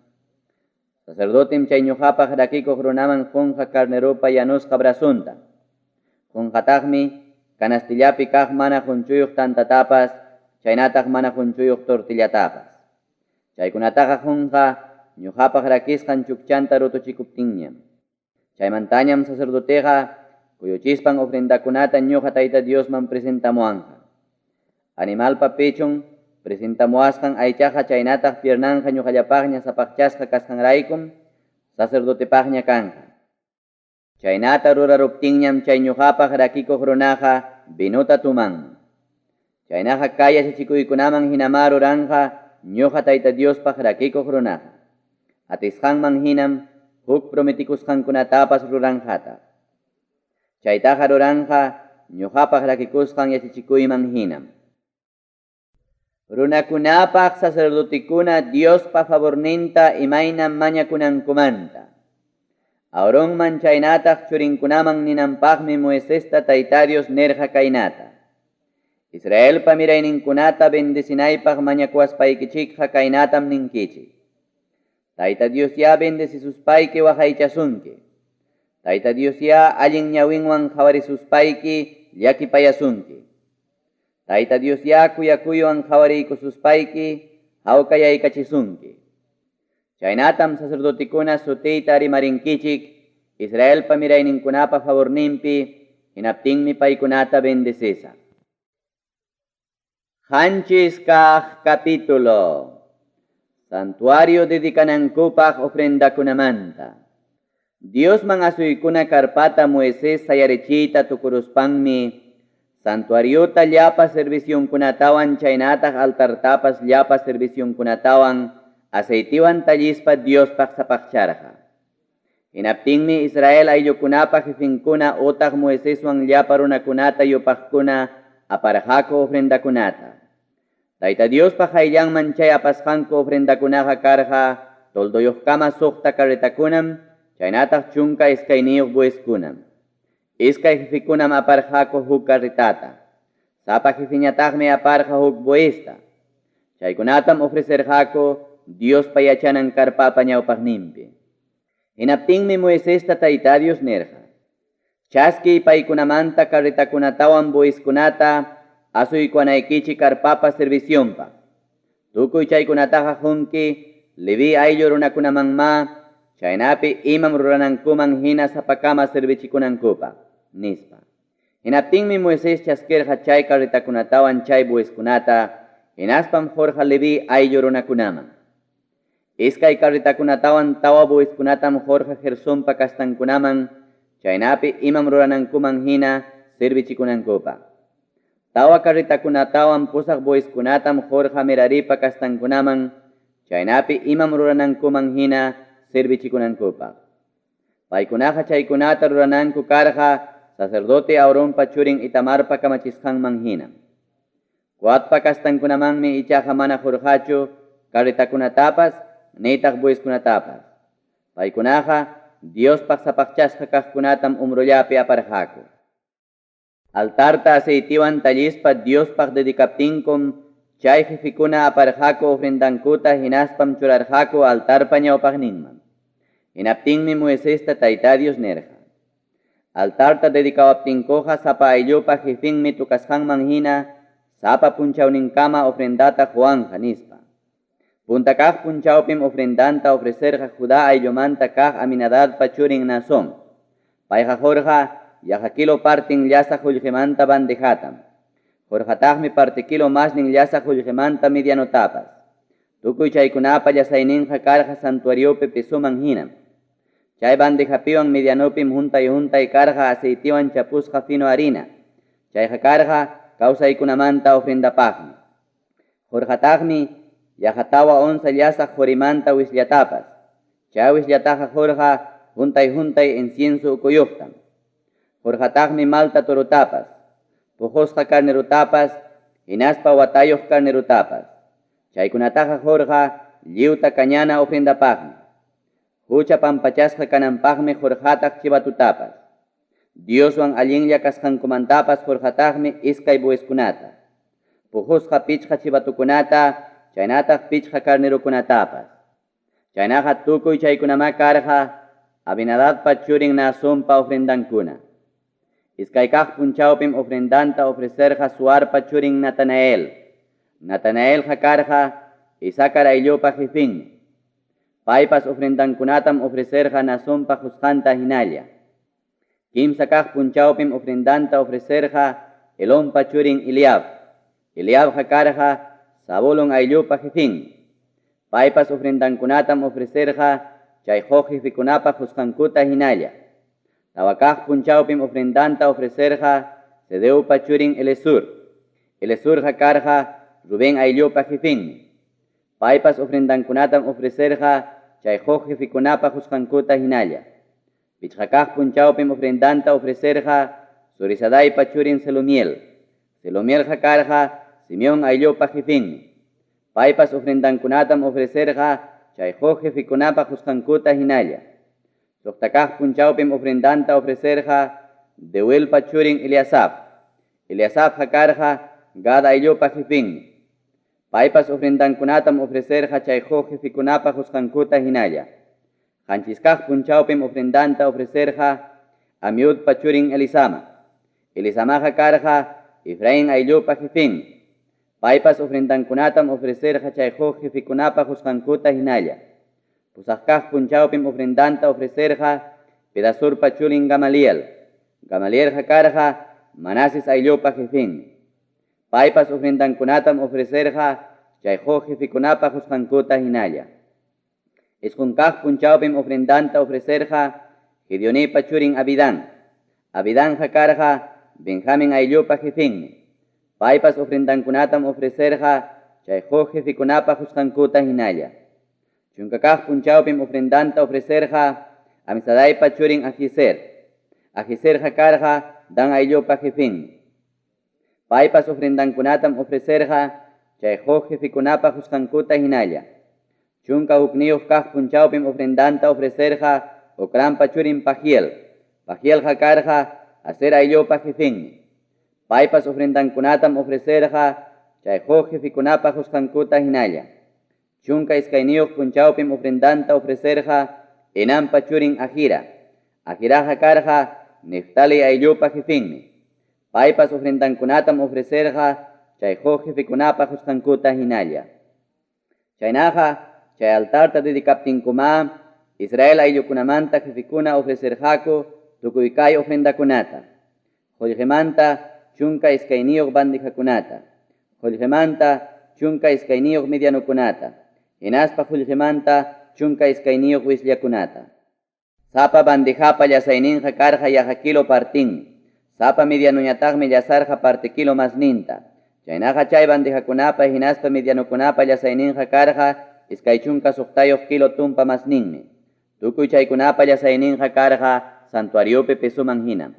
Sacerdotem chay ñuqapaq rakikuq runaman qunqa carneropa yanusqa brazonta. Qunqataqmi canastillapi kaq mana qunchuyuq tantatapas chaynataq mana qunchuyuq tortillatapas. Chaykunataqa qunqa ñuqapaq rakisqan chukchanta rutuchikuptinñam. Chaymantañam sacerdoteqa kuyuchispan ofrendakunata ñuqa Tayta Diosman presentamuwanqa. Animalpa pechon presentamuwasqan aychaqa chaynataq piernanqa ñuqallapaqña sapaqchasqa kasqanraykum sacerdotepaqña kanqa. Chaynata ruraruptinñam chay ñuqapaq rakikuq runaqa vinota tomanman. Chaynaqa kay yachachikuykunaman hinamá ruranqa ñuqa Tayta Diospaq rakikuq runaqa. Atisqanman hinam huk prometikusqankunatapas ruranqataq. Chaytaqa ruranqa ñuqapaq rakikusqan yachachikuyman hinam. Runakunapaq sacerdotekuna Diospa favorninta imaynam mañakunankumanta. Aaronman chaynataq churinkunaman ninanpaqmi Moisesta Tayta Dios nirqa kaynata, Israelpa mirayninkunata bendecinaypaq mañakuwaspaykichikqa kaynatam ninkichik, Tayta Diosyá bendecisuspayki waqaychasunki. Tayta Diosyá allin ñawinwan qawarisuspayki llakipayasunki. Tayta Diosyá kuyakuywan qawariykususpayki hawkayaykachisunki. Chaynatam sacerdotekuna sutiyta rimarinkichik Israelpa mirayninkunapa favorninpi, hinaptinmi paykunata bendecisaq. Qanchis kaq capítulo. Santuario dedicanankupaq ofrendakunamanta. Diosman asuykuna carpata Moisés sayarichiyta tukuruspanmi, santuariota llapa servicionkunatawan chaynataq altartapas llapa servicionkunatawan aceitewan tallispa Diospaq sapaqcharqa. Hinaptinmi Israel ayllukunapa jefenkuna otaq Moiseswan llapa runakunata yupaqkuna aparqaku ofrendakunata. Tayta Diospa qayllanman chay apasqanku ofrendakunaqa karqa toldoyuqkama suqta carretakunam chaynataq 12 bueyeskunam. Iskay jefekunam aparqaku huk carretata. Sapa jefeñataqmi aparqa huk bueyesta. Chaykunatam ofrecerqaku Diospa yachanan karpapa ñawpaqninpi. Hinaptinmi Moisesta Tayta Dios nirqa, Chaskiy paykunamanta carretakunatawan bueyeskunata asuykuwanaykichik karpapa servicionpaq. Tukuy chaykunataqa qonki Leví ayllu runakunamanmá, chaynapi imam ruranankuman hina sapakama servichikunankupaq, nispa. Hinaptinmi Moisés chaskirqa chay carretakunatawan chay bueyeskunata, hinaspam qorqa Leví ayllu runakunaman. Iskay carretakunatawan tawa bueyeskunatam qorqa Gersonpa kastankunaman, chaynapi imam ruranankuman hina servichikunankupaq. Tawa carretakunatawan 8 bueyeskunatam qorqa Meraripa kastankunaman, chaynapi imam ruranankuman hina servichikunankupaq. Paykunaqa chaykunata rurananku karqa sacerdote Aaronpa churin Itamarpa kamachisqanman hinam. Coatpa kastankunamanmi ichaqa mana qorqachu carretakunatapas nitaq bueyeskunatapas. Paykunaqa Diospaq sapaqchasqa kaqkunatam hombrollapi aparqaku. Altarta aceitewan tallispa Diospaq dedicaptinkum chay jefekuna aparqaku ofrendankuta hinaspam churarqaku altarpa ñawpaqninman. Hinaptinmi Moisesta Tayta Dios nirqa, Altarta dedicawaptinkuqa sapa ayllupa jefenmi tukasqanman hina sapa punchawninkama ofrendata qowanqa, nispa. Punta kaq punchawpim ofrendanta ofrecerqa Judá ayllumanta kaq Aminadabpa churin Naasón. Payqa qorqa yaqa kilo partin llasaq qullqimanta bandejatam. Qorqataqmi parte kilo masnin llasaq qullqimanta medianotapas. Tukuy chaykunapa llasayninqa karqa santuariopi pesoman hinam. Chay bandejapiwan medianopim huntay-huntay karqa aceitewan chapusqa fino harina. Chayqa karqa kawsaykunamanta ofrendapaqmi. Qorqataqmi yaqa 4 onza llasaq qorimanta wisllatapas. Chay wisllataqa qorqa huntay-huntay incienso ukuyuqtam. Qorqataqmi malta torotapas, puqusqa carnerotapas, hinaspa watayuq carnerotapas. Chaykunataqa qorqa lliwta kañana ofrendapaqmi. Hucha pampachasqa kananpaqmi qorqataq chivatutapas. Dioswan allinlla kasqankumantapas qorqataqmi iskay bueyeskunata, puqusqa 5 chivatukunata, chaynataq 5 carnerokunatapas. Chaynaqa tukuy chaykunamá karqa Abinadabpa churin Naasonpa ofrendankuna. Iskay kaq punchawpim ofrendanta ofrecerqa Suarpa churin Natanael. Natanaelqa karqa Isacar ayllupa jefenmi. Paypas ofrendankunatam ofrecerqa Naasonpa qusqanta hinalla. Kimsa kaq punchawpim ofrendanta ofrecerqa Elonpa churin Eliab. Eliabqa karqa Zabulón ayllupa jefenmi. Paypas ofrendankunatam ofrecerqa chay huk jefekunapa qusqankuta hinalla. Tawa kaq punchawpim ofrendanta ofrecerqa Sedeupa churin Elesur. Elesurqa karqa Rubén ayllupa jefenmi. Paypas ofrendankunatam ofrecerqa chay huk jefekunapa qusqankuta hinalla. 5 kaq punchawpim ofrendanta ofrecerqa Zurisadaipa churin Selumiel. Selumielqa karqa Simeón ayllupa jefenmi. Paypas ofrendankunatam ofrecerqa chay huk jefekunapa qusqankuta hinalla. 6 kaq punchawpim ofrendanta ofrecerqa Deuelpa churin Eliasaf. Eliasafqa karqa Gad ayllupa jefenmi. Paypas ofrendankunatam ofrecerqa chay huk jefekunapa qusqankuta hinalla. 7 kaq punchawpim ofrendanta ofrecerqa Amiudpa churin Elisama. Elisamaqa karqa Efraín ayllupa jefenmi. Paypas ofrendankunatam ofrecerqa chay huk jefekunapa qusqankuta hinalla. 8 kaq punchawpim ofrendanta ofrecerqa Pedasurpa churin Gamaliel. Gamalielqa karqa Manases ayllupa jefenmi. Paypas ofrendankunatam ofrecerqa chay huk jefekunapa qusqankuta hinalla. 9 kaq punchawpim ofrendanta ofrecerqa Gedeonipa churin Abidán. Abidanqa karqa Benjamín ayllupa jefenmi. Paypas ofrendankunatam ofrecerqa chay huk jefekunapa qusqankuta hinalla. 10 kaq punchawpim ofrendanta ofrecerqa Amisadaipa churin Ahiser. Ahiserqa karqa Dan ayllupa jefenmi. Paypas ofrendankunatam ofrecerqa chay huk jefekunapa qusqankuta hinalla. 11 kaq punchawpim ofrendanta ofrecerqa Ocranpa churin Pagiel. Pagielqa karqa Aser ayllupa jefenmi. Paypas ofrendankunatam ofrecerqa chay huk jefekunapa qusqankuta hinalla. 12 punchawpim ofrendanta ofrecerqa Enanpa churin Ahira. Ahiraqa karqa Neftali ayllupa jefenmi. Paypas ofrendankunatam ofrecerqa chay huk jefekunapa qusqankuta hinalla. Chaynaqa, chay altarta dedicaptinkumá Israel ayllukunamanta jefekuna ofrecerqaku tukuy kay ofrendakunata: Qollqemanta 12 bandejakunata, qollqemanta 12 medianokunata, hinaspa qollqemanta 12 wisllakunata. Sapa bandejapa llasayninqa karqa yaqa kilo partinmi. Sapa medianoñataqmi llasarqa parte kilo masninta. Chaynaqa chay bandejakunapa hinaspa medianokunapa llasayninqa karqa 26 kilo tumpa masninmi. Tukuy chaykunapa llasayninqa karqa santuariopi pesoman hinam.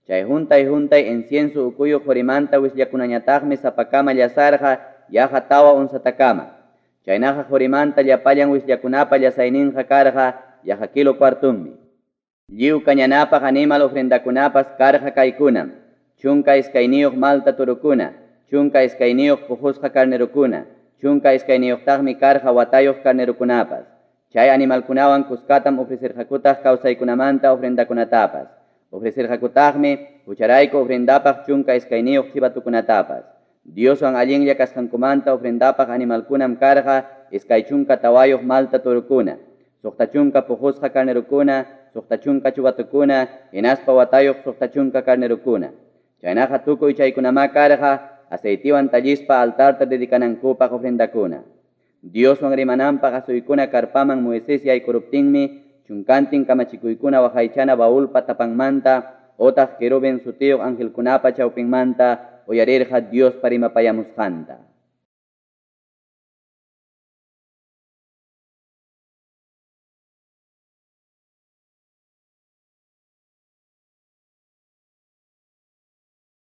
Chay huntay-huntay incienso ukuyuq qorimanta wisllakunañataqmi sapakama llasarqa yaqa 4 onzatakama. Chaynaqa qorimanta llapallan wisllakunapa llasayninqa karqa yaqa kilo cuartonmi. Lliw kañanapaq animal ofrendakunapas karqa kaykunam: 12 malta torokuna, 12 puqusqa carnerokuna, 12taqmi karqa watayuq carnerokunapas. Chay animalkunawan kuskatam ofrecerqakutaq kawsaykunamanta ofrendakunatapas. Ofrecerqakutaqmi hucharayku ofrendapaq 12 chivatokunatapas. Dioswan allinlla kasqankumanta ofrendapaq animalkunam karqa 24 malta torokuna, 60 puqusqa carnerokuna, 60 chivatukuna, hinaspa watayuq 60 carnerokuna. Chaynaqa tukuy chaykunamá karqa aceitiwan tallispa altarta dedicanankupaq ofrendakuna. Dioswan rimananpaq asuykuna karpaman Moisés yaykuruptinmi chunkantin kamachikuykuna waqaychana baulpa tapanmanta otaq querubin sutiyuq angelkunapa chawpinmanta uyarirqa Diospa rimapayamusqanta.